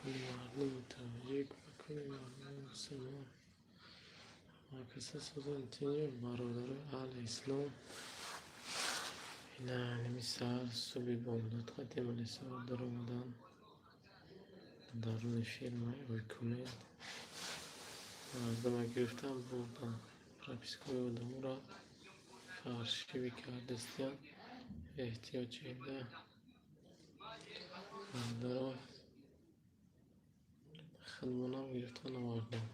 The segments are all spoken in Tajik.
Кули мардуми тоҷик ва кули мардуми мусулмон, ҳамакаса созан тинҷ, бародарои аҳли ислом. Ина ними саҳар, субҳи бомдод қатъи малисаҳо даромадан даруни фирмаи Ойкумед, мардума гирифтан бурдан, пропискаҳои одаморо фаршивӣ кардистиян. Эҳтиёт шуда, бародаро, хидмонам гирифтан овардан.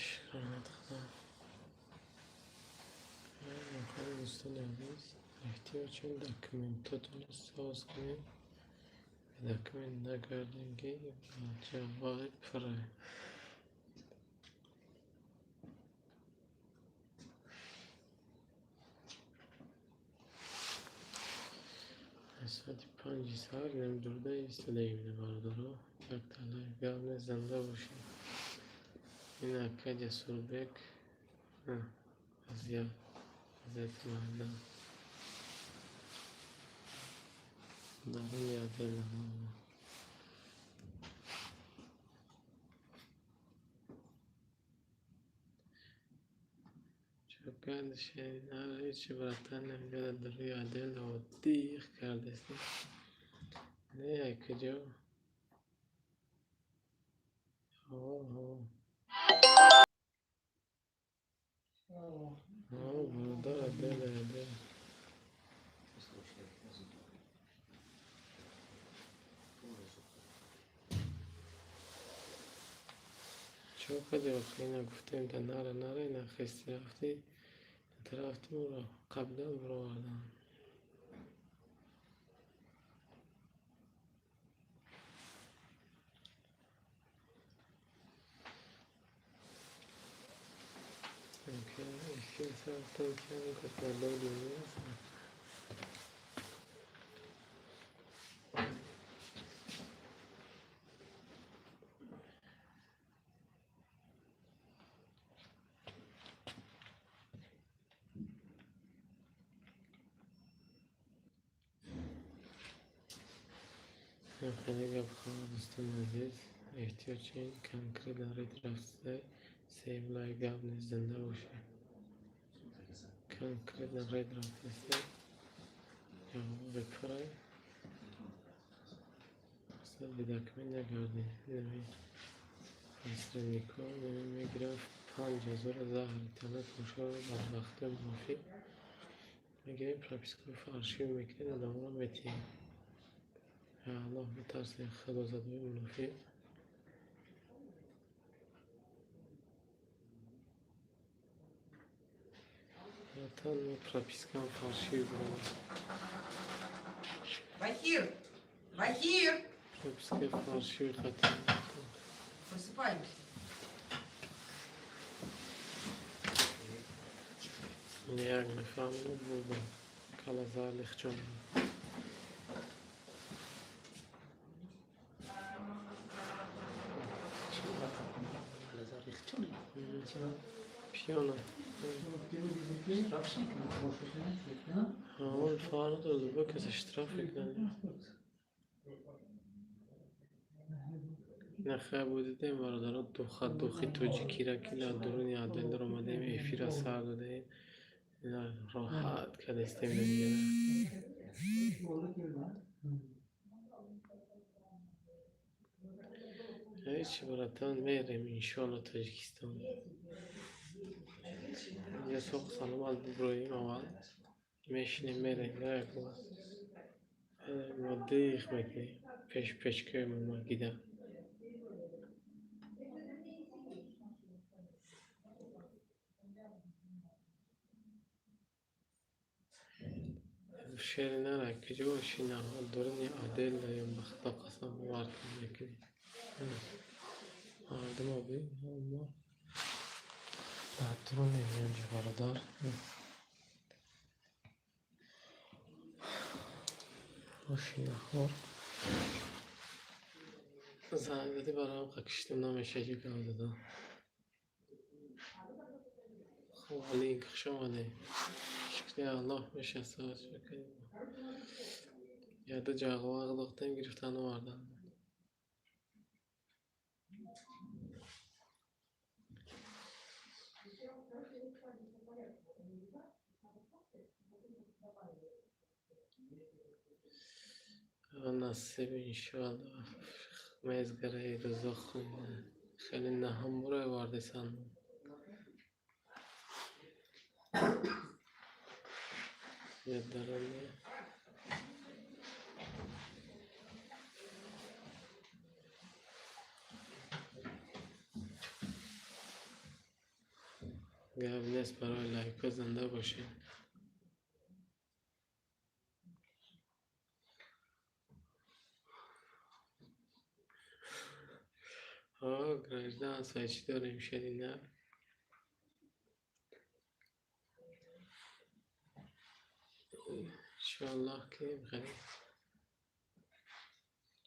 Шукронат Худо. Дӯстони азиз, эҳтиёт шавед, документотонро соз кунед, документ нагардем, ки ҷавоби пурра. Аз соати 5-и саҳар намдурда истодаем, бародаро. Як талай гап не, зинда бошед. Ин ака Ҷасурбек аз газети Майдан даруни отдела. Ҳечи, братан, намеҷода даруи отдела оддиқ кардест. Не, куҷо? Ҳо, бародар, отдела, отдела. Чо кардӣ охи? Ина гуфтем, да нара, нара, ина хести рафтӣ, тарафти моро қабдан баровардан. Хеле гап хоҳад, дӯстони азиз, эҳтиёт шавед, конкретно ред рафта сеюм гап нест, зинда бошед. Конкретно ред рафтаста ҷавоби пурра бе документ нагардӣ. Нами посредникҳо мегиранд 5000 заҳри тана пӯшоро, бадбахтиё мунофиқ мегирем, пропискаҳои фаршивӣ мекунем, одаморо метиҳем. Аллоҳ битарсед, худозадои мунофиқ. Ватан мо пропискаам фаршивӣ бурад. Бахир! Бахир! Пропискаи фаршивӣ қатъи. Просыпаемся. Як мефаҳмам, бурдам. Кала залихчон. Пиёна. Он фарқ надорад, бо касе штраф мекунад. Ина хай будидем, бародаро, духа духи тоҷикира, ки дар дуруни отдел омадем, эфира сар додаем. Ина роҳат кардастем инҷара. Ҳечи, братан, мерем иншоалло Тоҷикистон. Инҷа соғ саломат буброем аввал. Мешинем, мерем, як мо диқ мекунем пеш печкаи момагида. Шери нара, куҷо шина, дуруни отдела ё ба худо қасам, бовартон мекунед. Мардумо би мо дар дуруни инҷо, бародар. Оши нахор. Занг задӣ, бароям киштим, намеша ҷо гап задан. Хоб, Алик, хуш омадӣ. Шукри Аллоҳ, меша. Яду ҷағвақ дохтем, гирифтан овардан. Насиб, иншоалло, мезгараи рӯзо хеле наҳамбуро овардесан. Даране гап нест, барои лайкҳо зинда бошед. Гражданство чӣ дорем шуди, на? Иншоаллоҳ, ки хеле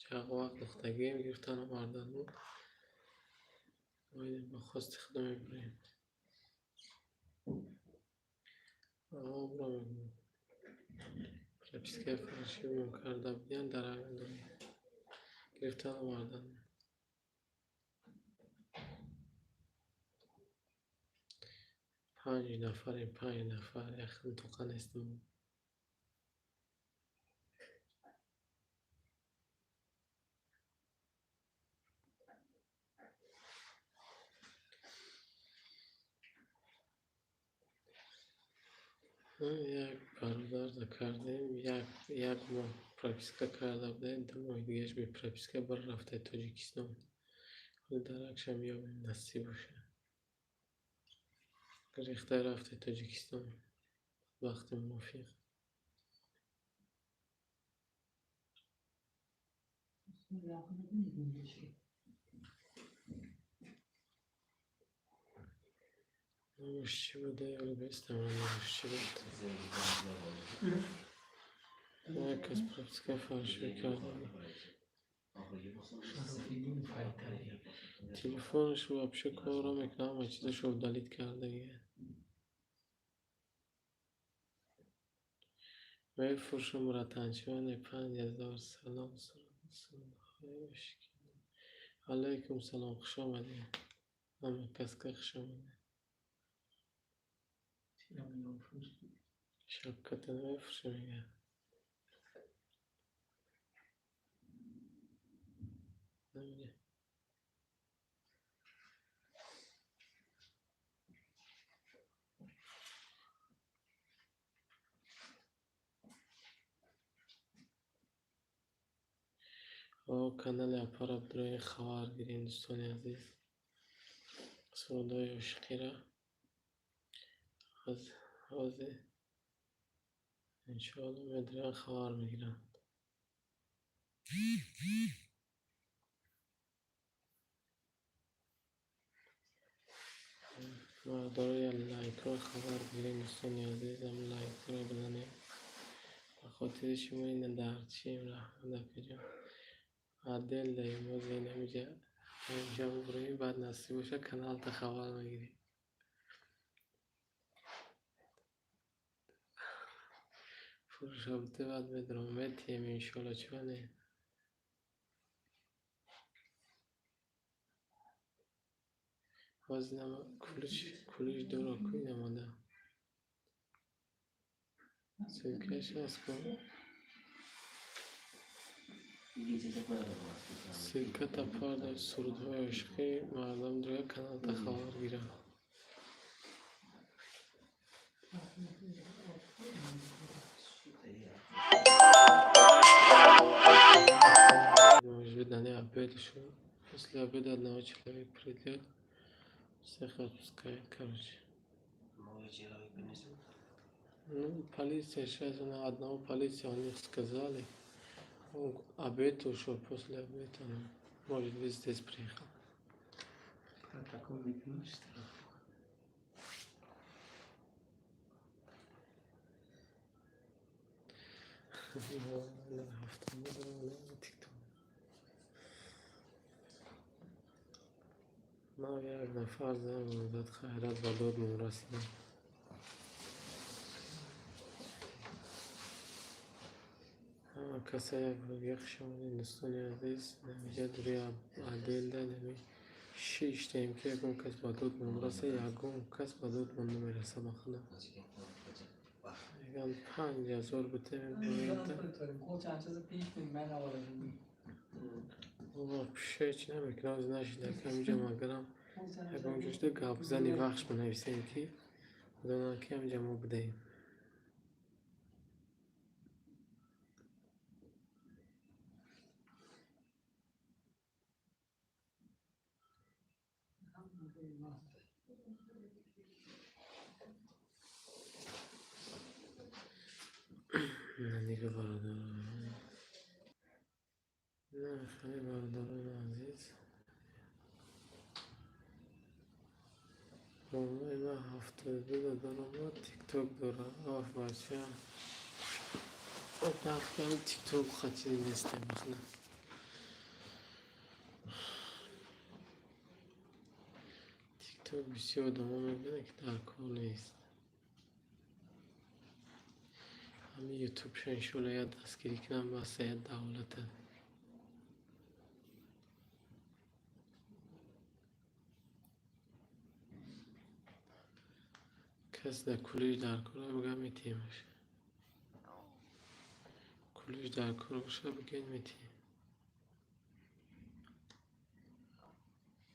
ҷағвақ духтагием, гирифтан овардану ба хости худо мебурем. Обро мегӯм, пропискаи фаршиам карда будиян, дарак надорем, гирифтан овардан. Панҷ нафарем, 5 нафар, яхн тоқа нестем. Як бародарда кардем, як моҳ прописка карда будем, 2 моҳи дигараш бе прописка бар рафтаи Тоҷикистон. Ҳоли даракшам ёбем, насиб бошад. Рехта рафтаи Тоҷикистон. Вақти мувофиқ. Номаш чӣ буда, ёд бестам, номаш чӣ буд? Як кас прописка фаршӣ карда. Телефонаш вообще кор намекунад, ҳама чизашро удалить кардагия. Мефурӯшам, ратанчиёне, 5000. Салом, сурудҳои ошиқӣ. Алайкум салом, хуш омадед. Ҳама каска хуш омадед. Шапката намефурӯшам, мегӯяд. Намедонам. Канали Апар Абдурои хабар гирем, дӯстони азиз. Сурудҳои ошиқиро ҳозир иншоалло медорам, хабар мегирам. Мардорои лайкҳоро хабар бигирем, дӯстони азиз, ҳам лайкҳоро бизанем. Ба хотири шумо ина дар чием, раҳмат, акаҷон. Отдел даем, боз инамиҷа инҷа мебурем, баъд насиб бошад, каналта хабар мегирем. Фурӯшобита баъд медорам, метиҳем иншоалло, чиба не? Боз инама кулиш дора ку инамода. Ссылкаш ҳаст ку? Ссылката парда, сурудҳои ошиқӣ мардам дуря каналта хабар гиранд. Может быть, на обед еще. После обеда одного человека придет, всех отпускает, короче. Новый человек принесет? Ну, полиция, сейчас на одного полиция у них сказали. Он обед ушел, после обеда, ну, может быть, здесь приехал. Протокол не что ли? Нав як нафар занг зад, хайрат ба додмон расидам. Ҳама каса як бор хуш омадед, дӯстони азиз. Намиҷа дури Аделда нами шиштаем, ки ягон кас ба додмон раса, ягон кас ба додмон намераса ба худо. Мегӯянд 5000 бутем бояд. Вообще намекунам, нашида ки ҳаминҷа магарам ягон ҷошта гапзани вахш менависем, ки донанд, ки ҳаминҷа мо будаем. Дига бародарон, на хеле бародарони азиз, момои ман 72 даромад, тикток дорад. Оф, бача, тикток хатиди нестем бахна. Тикток бисёр одамо мебинад, ки дар кор нест. Ҳамин ютубша иншоалло як дастгирӣ кунам, баста як давлата. Кас дар кулиш дар кора бигӯяд, метиҳемаш. Кулиш дар кор боша, бигӯед, метиҳем.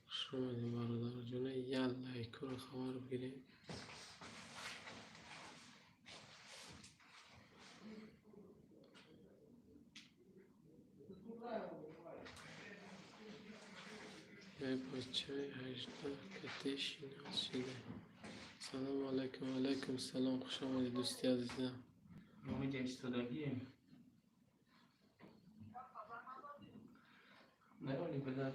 Хуш омадед, бародарҷона, як лайкҳоро хабар бигирем. Эй бачаи 18 кати шинос шуда. Салому алайкум, алайкум салом, хуш омадед, дӯсти азизам. Мо истодагием. Нарони бада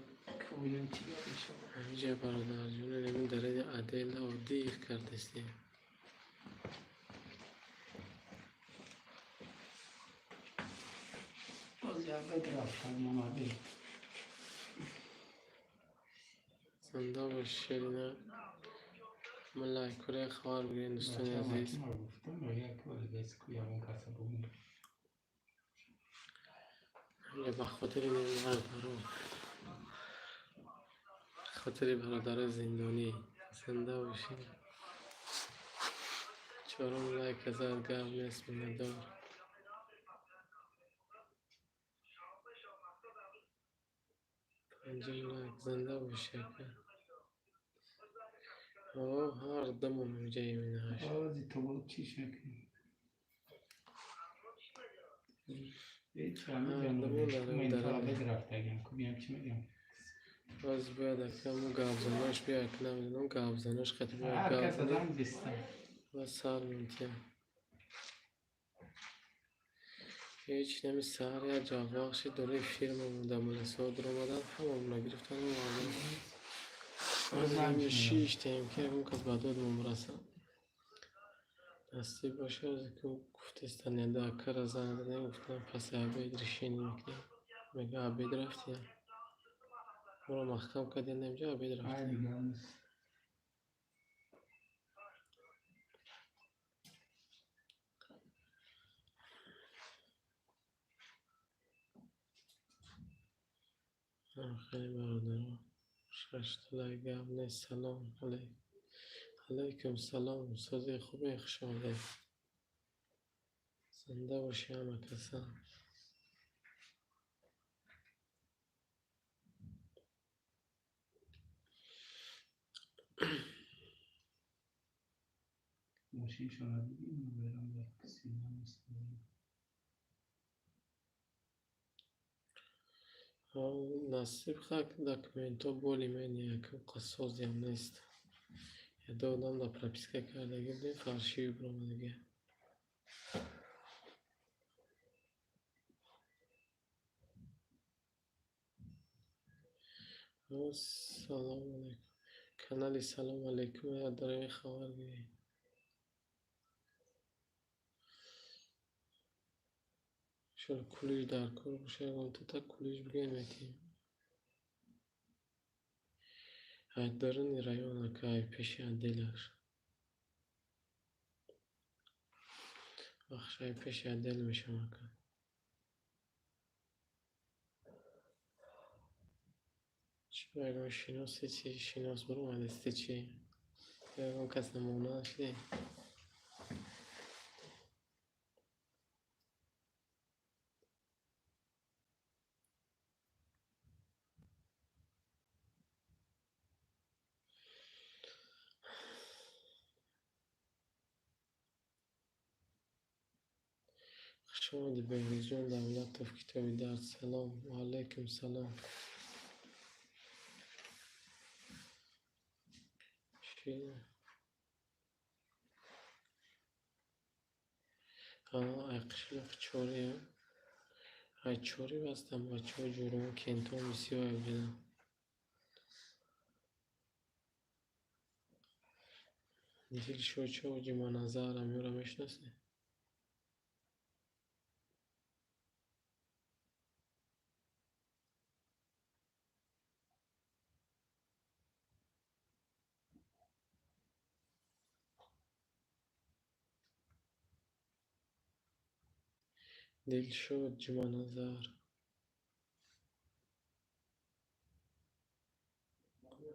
кубинем чӣ гап мешавад. Ҳаминҷа бародарҷона нами даради Адела оддиих кардастем. Боз як бед рафтан мамабед. Зинда бош, Ширина. Ма лайкҳоро хабар бигирем, дӯстони азиз. Гуфтам, як бор дес ку ягон каса бугум. Ҳаминҷа ба хотири бародарон, хотири бародарои зиндонӣ, зинда бошед. Чорум лайк зад, гап нест, миннатдор. Панҷум лайк, зинда боши, ака. О, ҳар дамон ҳаминҷаем инааш. Ози то бо чӣ шакл? Ҳар дамон дар Ман то бед рафтагам, ку биям чӣ мегам. Боз бояд ака мо гапзанош биёяд, ки намедонам, гапзанош қати биёяд Ҳар гап кас занем адам биста. ва сар мемтиҳам. Ҳеҷ нами саҳар як ҷаввахши дораи фирмамон дар Мулласиҳо дуромаданд, ҳамамонро гирифтану оварданд. Боз ҳамин шиштаем, ки ягон кас ба додмон расад. Насиб боша, озе ки гуфтестан, яда акара занг задем, гуфтам паси обед решение мекунем. Мега обед рафтиям. Моро маҳкам кардем, намҷа обед Ай рафтем. дигар нест. Хеле бародарон. Шашта лайк, гап нест, салом алейкум. Алайкум салом, сози хубе, хуш омадед. Зинда бошӣ, ҳама каса. Мошиншонро дидӣ, берам дар сина истодагӣ. Насиб хак документҳо боли мен якум қассозиам нест. Ядо одам дар прописка кардагӣ будем, фаршиви биромадагӣ. Салому алайкум. Канали Салому алайкум я дарои хабар гиред. Иншоалло кулиш дар кор боша, ягон тата кулиш бигӯем, метиҳем. Ай даруни район, ака, ай пеши отделаш. Бахш, ай пеши отдел мешам, ака. Чӣ ба ягон шиносе, чи шинос биромадасте, чи ягон кас намона шуде? Хуш омадӣ, Беҳрӯзҷон Давлатов, китоби дарс. Салом. Ва алайкум салом. Чӣ? Ай қишлоқи Чориам. Ай Чорӣ бастам, бачаҳои ҷурон кентон бисёр буданд. Дилшод Ҷуманазарам ёро мешиносӣ? Дилшод Ҷуманазар.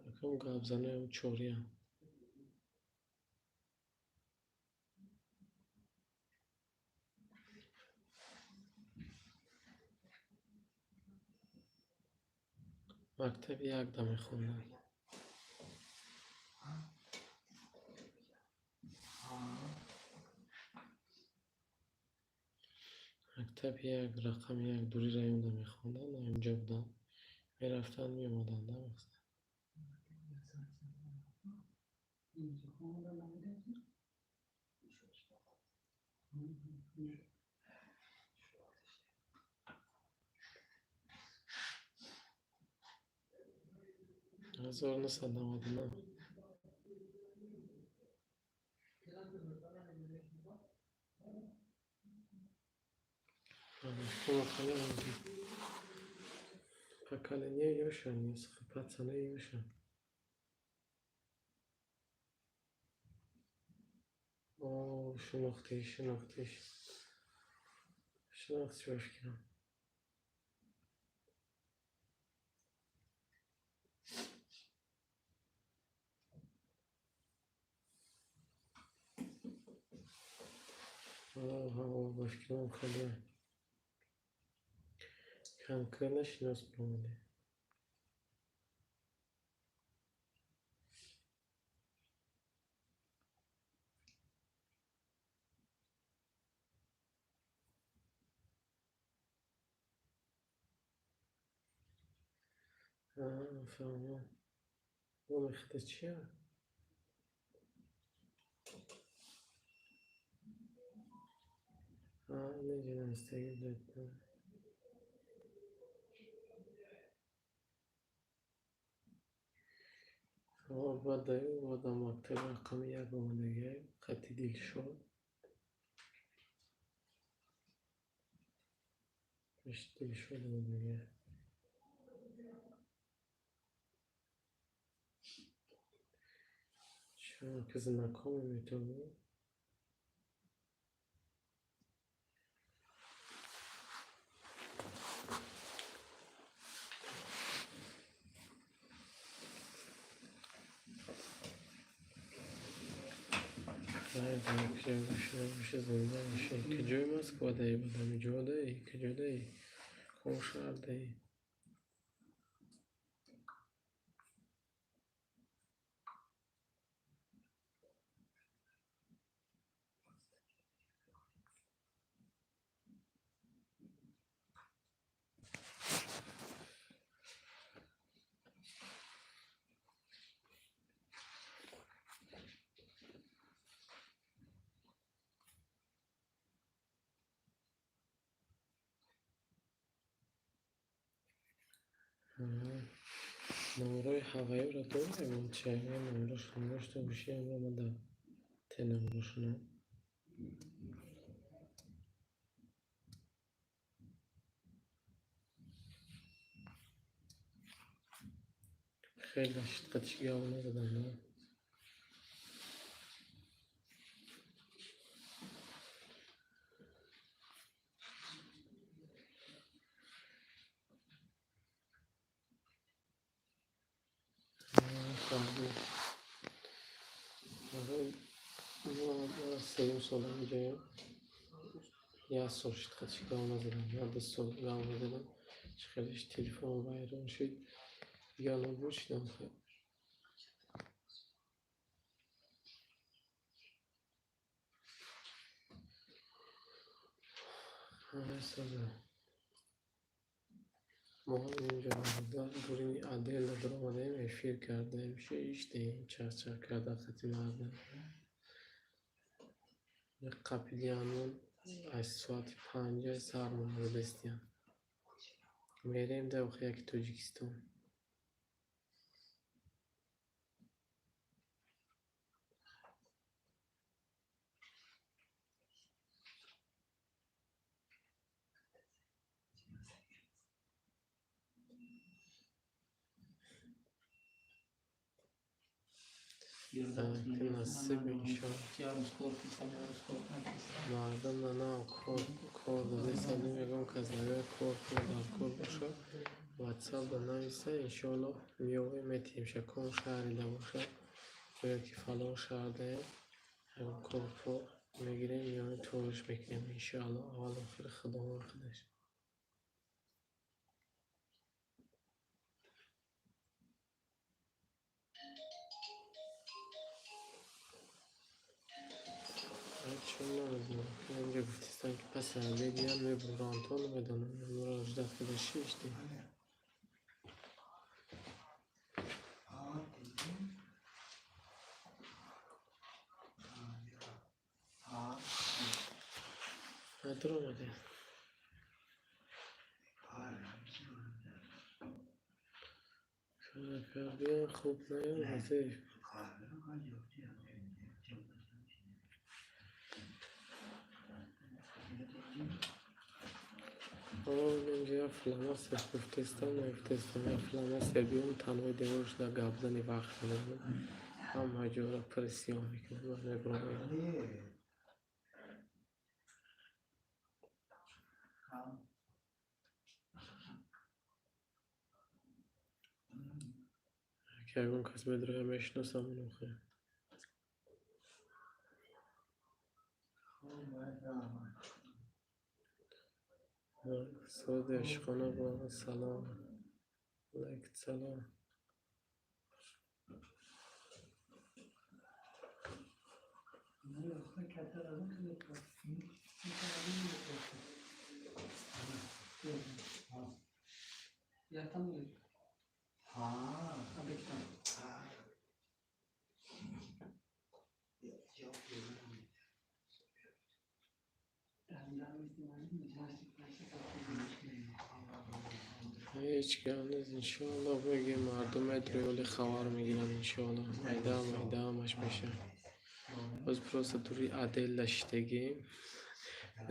Акам гапзаноям чориам. Мактаби якда мехондам. Мактаби як, рақами як дури районда мехонданд, инҷо буданд. Мерафтанд, меомаданд, мақсад. 1999. Поколение ёшан нест, пацаны ёшан. О, шинохтиш, шинохтиш. Шинохтиш, ба фикрам. Ба фикрам, хеле конкретно шинос биромадем. Фаҳмам. Номи худат чия? Инҷа навистагӣ буд. Баъд дар мактаби рақами як омадагиам, хати Дилшод. Пеши Дилшод омадагиам. Чун ки знакомый метавон. Зинда бошед. Куҷои Москвадаи, Бадамиҷодаи, куҷодаи? Кадом шаҳрдаи? Номерои ҳавоиро дорем? Чи агар номерошон дошта бошӣ, омада те номерошонро. Хеле шидқатиш гап назадам, на? Сеюм сол инҷоям. Як сол шидқатиш гап назадам, на 2 сол гап назадам. Чӣ хелеш телефон вайрон шуд. Дигар нобуд шудам. Мо инҷо бурини Аделла дуромадаем, эфир кардаем, шиштем, чахчах карда қати мардам. Қапидианмон аз соати 5 сар монадастиям. Мерем дар яки Тоҷикистон. Насиб иншоалло. Мардум на кор додастанд, ягон кас агар кор дар кор бошад, ватсап да нависа, иншоалло меовем, метиҳем ком шаҳрида бошад ё ки фалон шаҳрдаем, ягон корпо мегирем, меоем, тӯриш мекунем, иншоалло. Аввал охир Худованд худаш. Чун намедонам, инҷо гуфтистанд, ки пас аз бедиян мебуранд, то намедонам, онро ждать карда шиштем. Надромаде. Кор кардиан хуб наёмаде. Инҷо фломастер гуфтестам, нагуфтестам, як фломастер биём, танҳои девор шуда гап зани вақт надорам. Ҳама ҷоро пури сиёҳ мекунам, ман мебурам. Ки ягон кас медроя, мешиносам онохе. Соди ошиқона бо салом. Алайкум салом. Ҳеҷ гап нест, иншоалло мегӯем, мардум медрои, хабар мегиранд, иншоалло. Майда майда ҳамаш мешавад. Боз просто дури Аделла шидагем.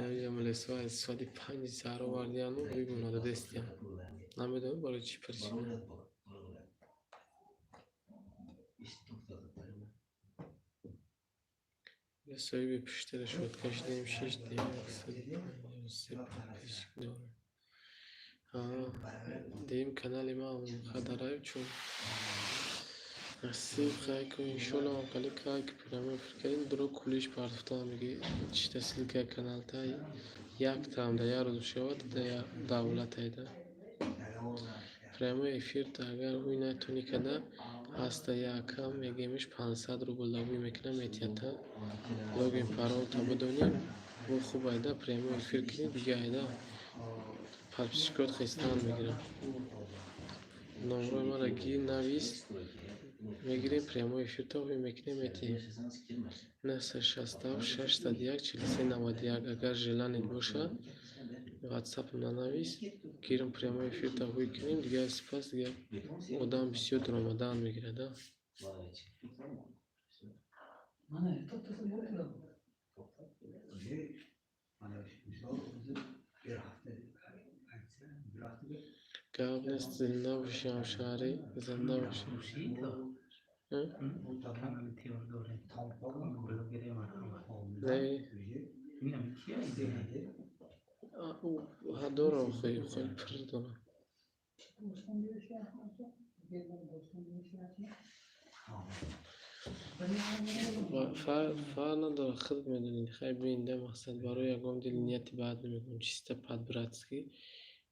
Инҷа мулесо аз соати 5 саҳар овардиану бимонадастиям. Намедонам барои чӣ причина. Соҳиби пуштара шотка шидем, шиштем, 153 подписчик дорем. Дуюм канали ман хадараев, чун насиб хай ку, иншоалло, ҳамқали кай ки прямой эфир кардем, дуро кулиш партофтам, меги чита ссылка каналта яктаам да як рӯз шавад да давлатайда. Прямой эфирта агар ӯй натонӣ када, ҳаста якам мегемиш 500 рубл да ӯй мекунам, метиҳата. Логин паролта бидонӣ, бо хуб айда прямой эфир кунӣ, дига айда подписчикот хестан мегирам. Номрои маро гир, навис, мегирем, прямой эфирта ӯй мекунем, метиҳем. 967 601 43 91. Агар желание бошад, ватсап нанавис, гирем, прямой эфирта ӯй кунем, дигар сипас дигар одам бисёр дуромадан мегирад. Гап нест, зинда бошӣ, ҳамшаҳрӣ, зинда бошӣ. Канали тиёр дорем. Блогери марҳамат. Не. Инам кия? Дора, охи, хеле пур дорам. Фарқ надорад, худ медонӣ. Хай, бинда, мақсад, барои ягон дили нияти бад намекунам, чисто по-братски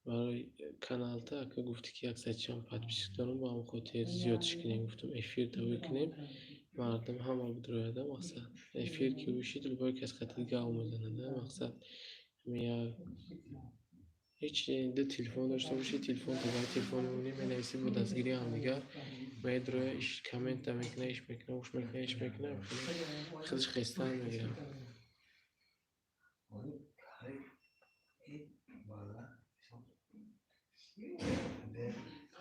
барои каналта. Ака, гуфтӣ, ки яксад чанд подписчик дорам, ба ҳамон хотир зиёдш кунем, гуфтам, эфир давӣ кунем, мардум ҳама бидрояда. Мақсад, эфир ки вишид, любой кас қати гав мезанад. Мақсад, ҳеч ду телефон дошта бошӣ, телефон то ба телефон мемонӣ, менависӣ, бо дастгирии ҳамдигар медроя, иш коммента мекуна, иш мекуна, уш мекуна, иш мекуна, худаш хестан мегирад.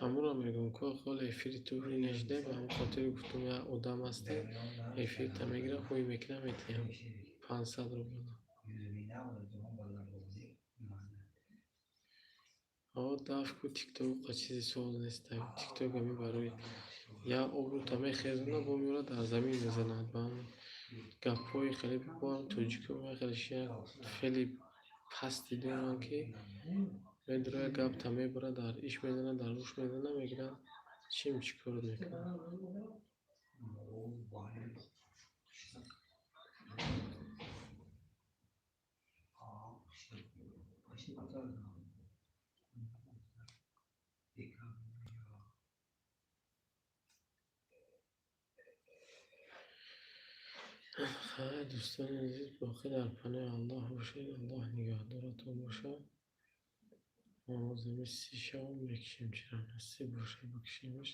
Ҳамонро мегӯям ку, ҳол эфири ту нашида, ба ҳамон хотир гуфтам, як одам ҳаста, эфирта мегирад, ҳуй мекунад, метиҳам 500 рубл. Даф ку, тикток қа чизи соз неста. Тикток ами барои як обрӯта мехезона, бо меорад, дар замин мезанад. Ба ҳамон гапҳои хеле боам тоҷико хеле як феъли пасти доранд, ки медрояд, гапта мебарад, дар иш мезанад, дар уш мезанад, мегирад, чим чӣ кор мекунад. Хай, дӯстони азиз, боқӣ дар паноҳи Аллоҳ бошед, Аллоҳ нигаҳдоратон бошад. Овозами си шавам мекушем, чиро насиб бошад, бикушемаш.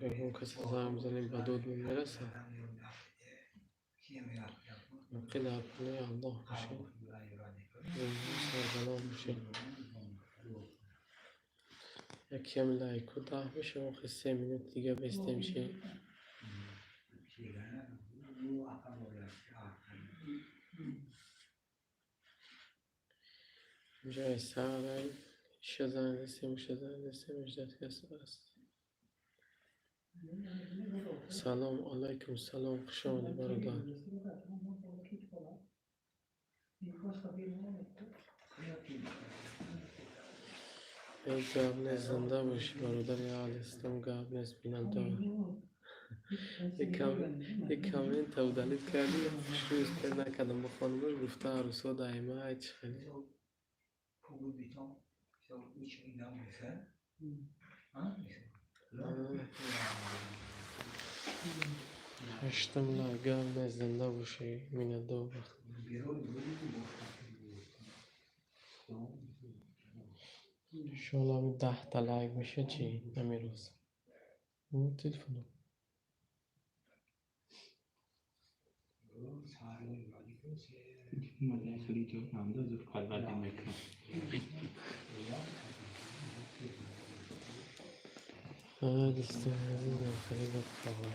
Ягон касе занг бизанем, ба додмон мерасад. Боқӣ дар паноҳи Аллоҳ бошед, сарбаланд бошед. Якам лайку 10 мешавад, охи 3 минут дига бестем чи. Ҷои сарай иша занг дастем, уша занг дастем, ждать кас аст. Салом алайкум, салом, хуш омадӣ, бародар. Ҳеҷ гап нест, зинда бошӣ, бародари аҳли ислом, гап нест, бинандор. Як коммента удалить кардӣ, хушрӯ успел накардам бихонамаш, гуфта арӯсҳо даима ай чӣ хеле. Ҳаштум лайк, гап нест, зинда бошӣ, миннатдор. Иншоалло, ҳами 10-та лайк мешавад чи ҳамин рӯз. Телефоно. Дӯстони азизам, хеле гап хабар.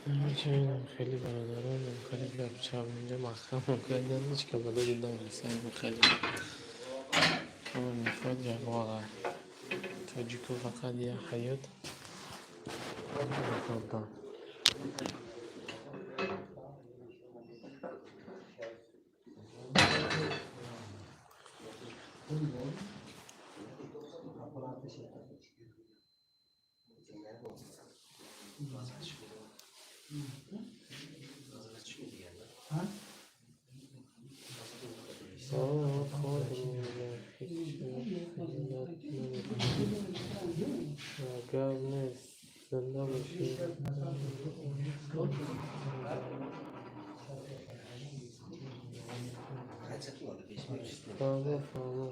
Ҳамчунинам хеле бародаронам, хеле гапчап инҷа маҳкам кардан, ҳеҷ ка ба доди намерасад. Хеле ҳама мехоҳад ягона тоҷико, фақат як ҳаёт хӯрдан. Гап нест, зинда бошӣ. Фаҳмо, фаҳмо.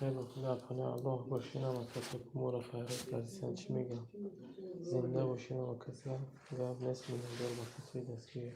Хеле хуб, дар паноҳи Аллоҳ бошед. Ҳама касе, ки моро файрод кардисанд, чӣ мегӯям, зинда бошед. Ҳама каса, гап нест, миннатдор ба касои дастгирӣ.